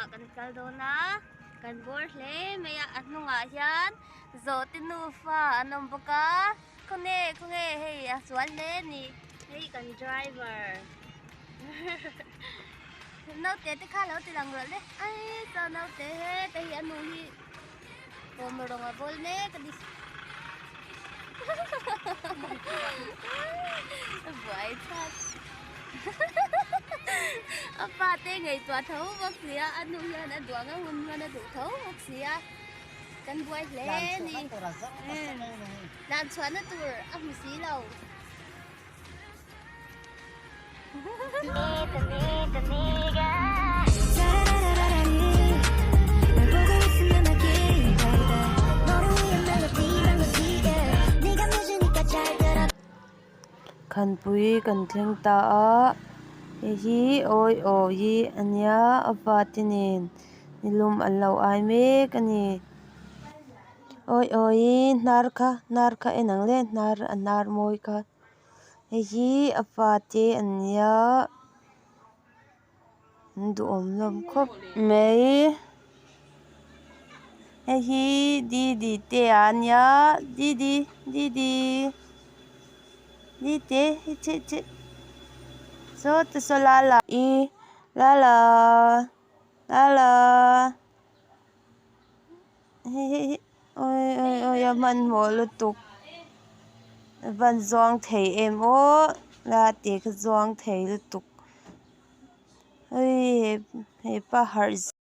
ah kan kal dawn a kan bawr hle mai a a hnungah hian zawhte nufa an awm bawk a khawnge khawnge hei a sual hle a ni hei kan driver naute te kha lo ti lang rawh le ai saw naute heta hi a nu hi bawm rawng a bawl mek a ni buai thlak a pa te ngaihtuah tho bawk si a a nu hian a duh ang a hun hian a duh tho bawk si a kan buai hle a ni tlan chhuahna tur a hmu si lo. Khanpui kan thleng ta a hei hi awi awi hi a nia a fate nen nilum an lo ai mek a ni awi awi hnar kha hnar kha en ang le hnar a hnar mawi kha. Hei hi a fate an nia an duhawm hlawm khawp mai hei hi didi te a nia didi didi dite hi chhe chhe sawta saw lala i lala lala hei hei hi awi awi awi a hmanhmawh lutuk a van zuang thei em aw la te kha zuang thei lutuk hei hepa harh.